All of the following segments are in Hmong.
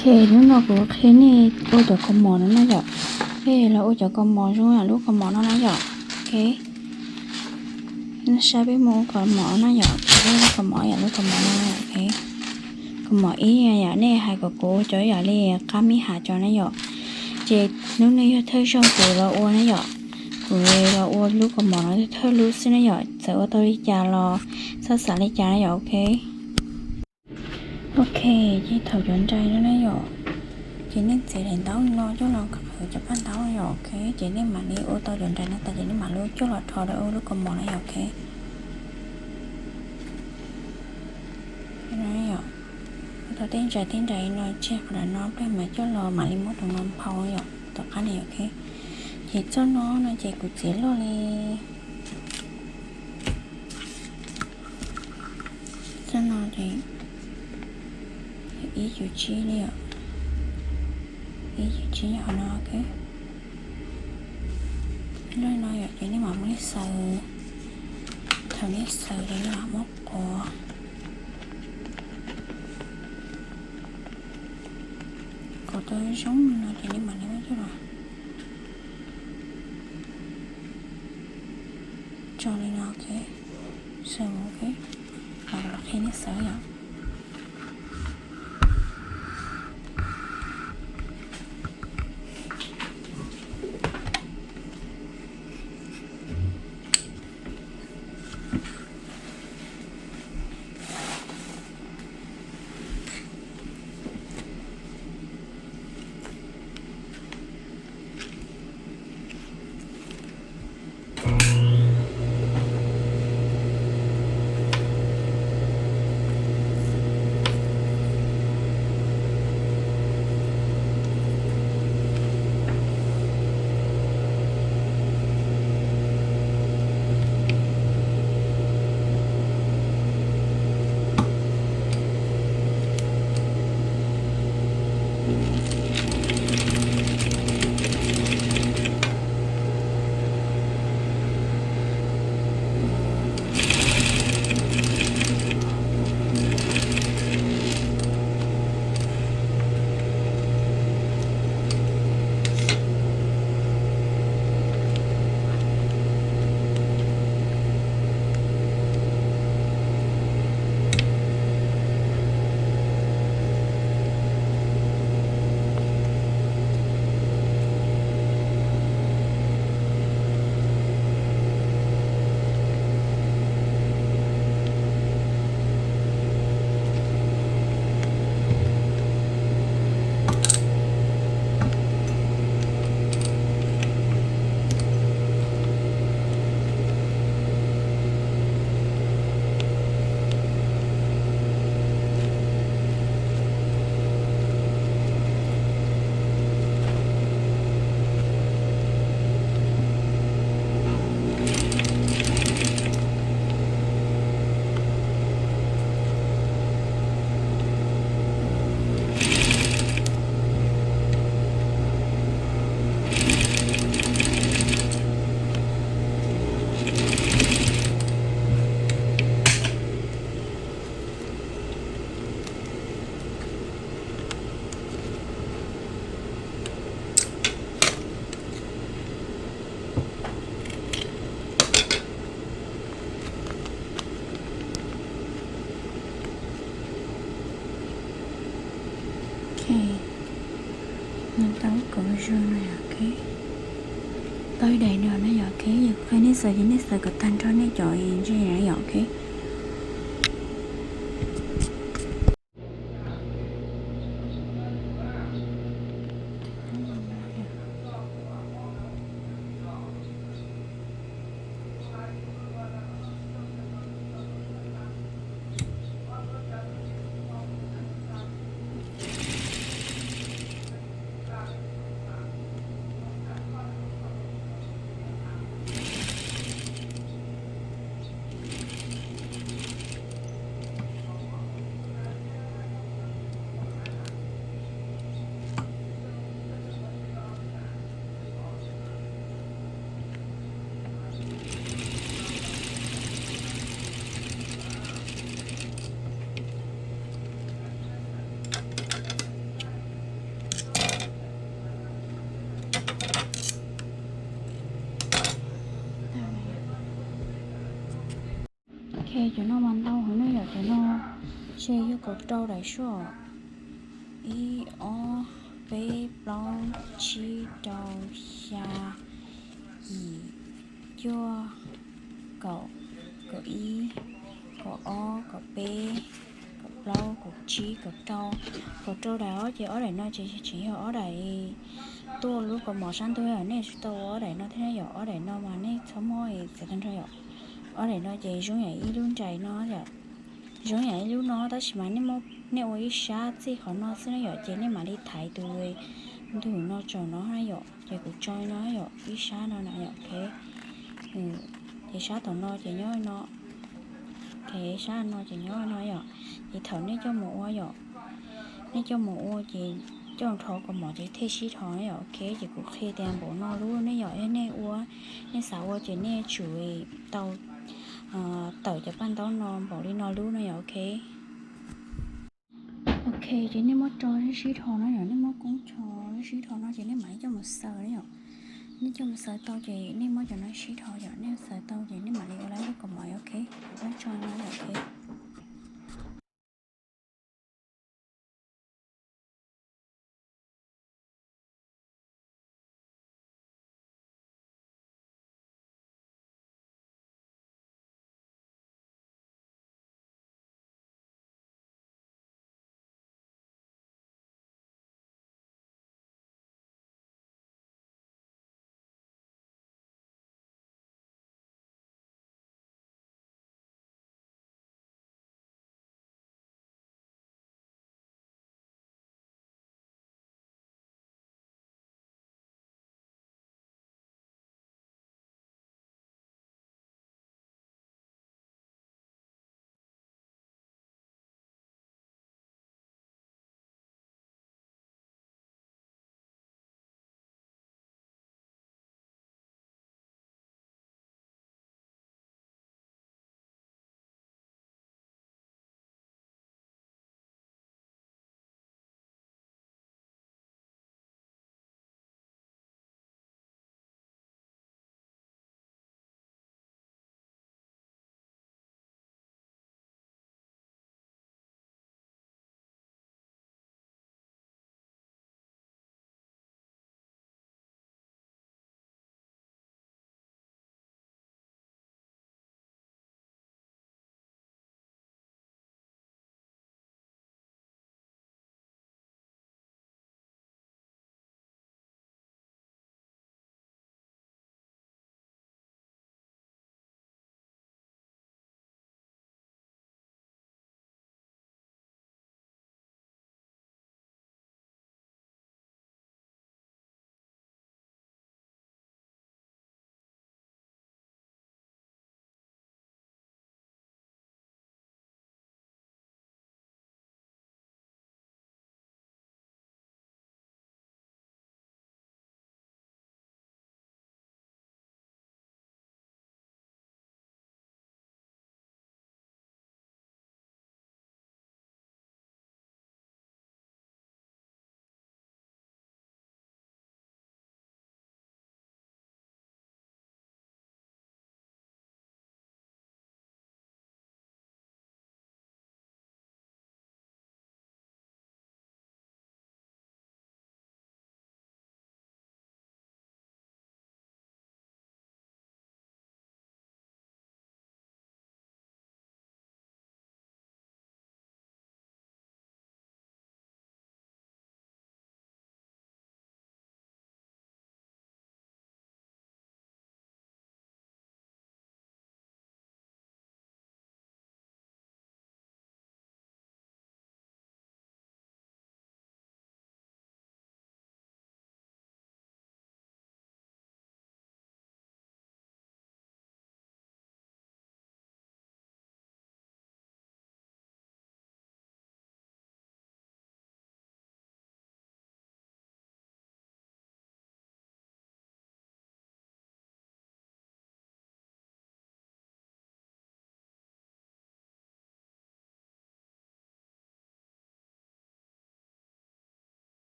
Ok, hnub no kuv qhia nej ua cov kaus mom no na yom. Peb los ua cov kaus mom zoo yam lub kaus mom no na yom. Ok, nej saib peb mus ua kaus mom na yom. Peb ua kaus mom yam lub kaus mom no. Ok, kaus mom ib yam nej hais kom kuv ua cov yam li qab mis hav cov na yom. Ces hnub no yog thawj zaug kuv los ua na yom. Kuv los ua lub kaus mom no thawj lub xwb na yom. Txawm ua tau li cas los txhob xav li cas na yom. Ok. Ok, ces thaum cov nrais no na yom, ces nej txiav daim ntaub no coj los qhwv cov paj ntaub yom. Ok, ces nej mam li ua tau cov nrais no tas ces nej mam li coj los rho rau lub kaus mom na yom. Ok, ua tau tej nrais tej nrais no tseg qhov no peb mam coj los mam li muab tus no nphau yom tom qab na yom. Ok, ces txoj no no ces kuv txiav loj li, txoj no ces ib cum tsib li yom, ib cum tsib yog qhov no. Ok, loj no yom ces nej mam muab xaws, thaum nej xaws ces nej mam muab quav, quav tau zoo no ces nej mam li muab coj los tso li no. Ok, xaws. Ok, los qhia nej xaws yom. Ok, no tau ib kauv zoo no yom. Ok, tau ib daim no na yom. Ok, yog qhia nej xaws ces nej xaws kom tag nrho nej cov ntsis na yom. Ok. Cov no mas ntau heev na yom, cov no ntshe yog kaum rau daim sub. Ib, ob, peb, plaub, tsib, rau, xya, yim, cuaj, kaum, kaum ib, kaum ob, kaum peb, kaum plaub, kaum tsib, kaum rau. Kaum rau daim os, ces ob daim no ces tseem yog ob daim tuaj lub kaus mom sab ntug yom, nej tsis tau ua ob daim no thiab na yom. Ob daim no mas nej txhob muab txiav tag nrho yom. Ob daim no ces zoo yam ib lub nraim no yom, zoo yam ib lub no, tab sis mas nej ua ib sab txij qhov no xwb na yom, ces nej mam li thaiv tus ntug no tsaum no na yom. Ces kuv tso no yom, ib sab no na yom, ok. Ces sab tom no ces nyob no, ok, sab no ces nyob no yom. Ces thaum nej coj mus ua yom, nej coj mus ua ces coj nrho kaus mom ces thiaj sib dhos na yom, ok. Ces kuv qhia tias npaum no lub, nej yom, yog nej ua, nej xav ua ces nej tsum tau tawm cov paj ntaub no npaum li no lub no yom, ok. Ok, ces nej muab tso sib sib dhos no yom, nej muab koob tso sib sib dhos no ces nej mam li coj mus xaws na yom. Nej coj mus xaws tau ces nej muab cov no sib dhos yom, nej xaws tau ces nej mam li ua lawv lub kaus mom, ok. Kuv muab tso no yom, ok.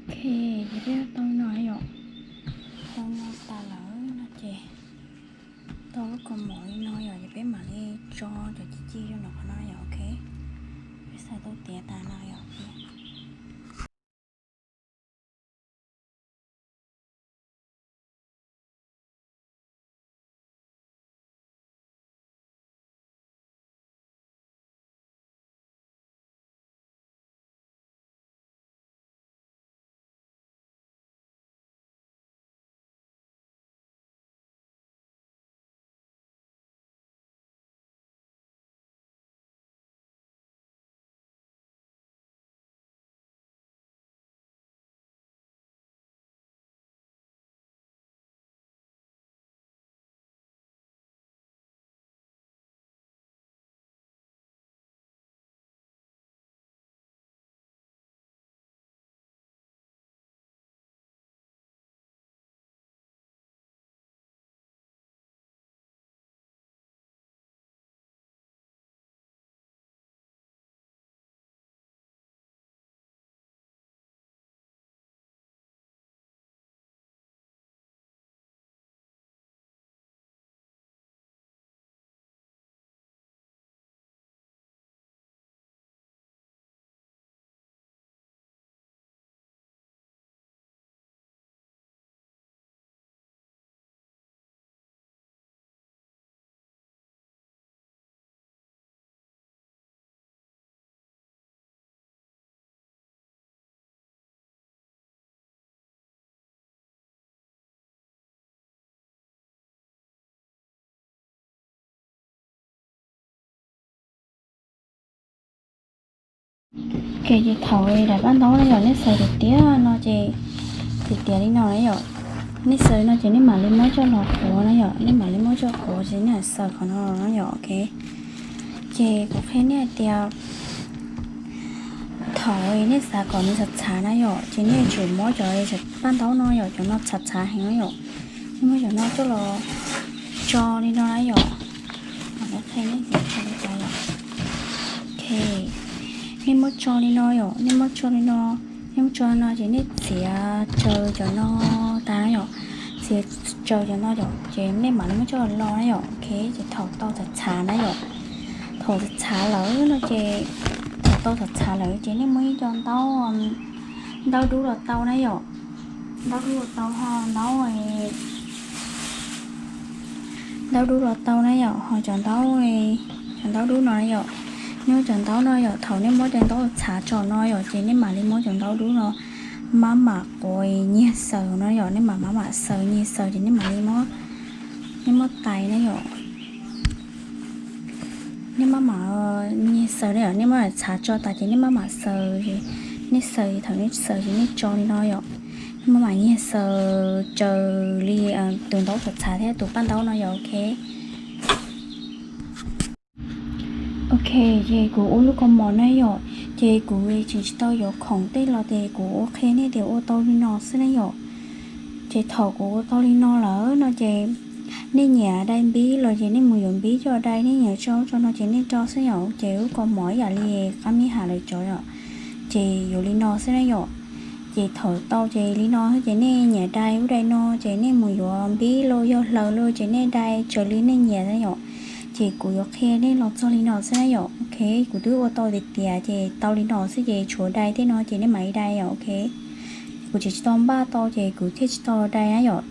Ok, ces peb tau no yom, tau no tas lawm no ces tau lub kaus mom li no yom, ces peb mam li tso cov ci ci rau nram qhov no yom, ok. Peb xaws tau tiav tas no yom, ok. Ok, ces thaum daim paj ntaub no yom, nej xaws tiav tiav no ces tiav tiav li no na yom. Nej xaws no ces nej mam li muab coj los quav na yom, nej mam li muab coj quav ces nej xaws qhov no na yom, ok. Ces kuv qhia nej hais tias thaum nej xav kom nws txhav txhav na yom, ces nej yuav tsum muab cov paj ntaub no yom, cov no txhav txhav heev na yom. Nej muab cov no coj los tso li no na yom. Ok, nej muab tso li no yom, nej muab tso li no, nej muab tso li no ces nej txiav tsaws cov no tas na yom, txiav tsaws cov no yom, ces nej mam li muab coj los na yom. Ok, ces thaum tau txhav txhav na yom, thaum txhav txhav lawm no ces, thaum tau txhav txhav lawm ces nej muab ib co ntaub, ntaub dub los tau na yom, ntaub dub los tau ho ntaub, ntaub dub los tau na yom, ho cov ntaub, cov ntaub dub no na yom, nej muab cov ntaub no yom, thaum nej muab cov ntaub txhav tso no yom, ces nej mam li muab cov ntaub dub no maj mam quav nyiag xaws no yom, nej mam maj mam xaws nyiag xaws ces nej mam li muab, nej muab tais na yom. Nej maj mam nyiag xaws na yom, nej maj mam txhav tso tas ces nej maj mam xaws, nej xaws thaum nej xaws ces nej tso li no yom, nej maj mam nyiag xaws tsaws li tus ntaub txhav txhav thiab tus paj ntaub no yom, ok. Ok, ces kuv ua lub kaus mom na yom, ces kuv tseem tsis tau yuav khoom tej los ces kuv ua qhia nej tias ua tau li no xwb na yom. Ces thaum kuv ua tau li no lawm no ces nej nyiam dai npib los ces nej mus yuav npib coj dai, nej nyiam tso tso no ces nej tso xwb yom, ces lub kaus mom ib yam li qab mib ham lawv cov yom, ces yuav li no xwb na yom. Ces thaum tau ces li no ces nej nyiam dai ub dai no ces nej mus yuav npib los yog hlaws los ces nej dai raws li nej nyiam na yom. Ces kuv yuav qhia nej los txog li no xwb na yom. Ok, kuv twb ua tau tiav tiav ces tau li no xwb ces tshuav dai tej no ces nej mam li dai yom. Ok, kuv tseem tsis tau npaj tau ces kuv thiaj tsis tau dai na yom.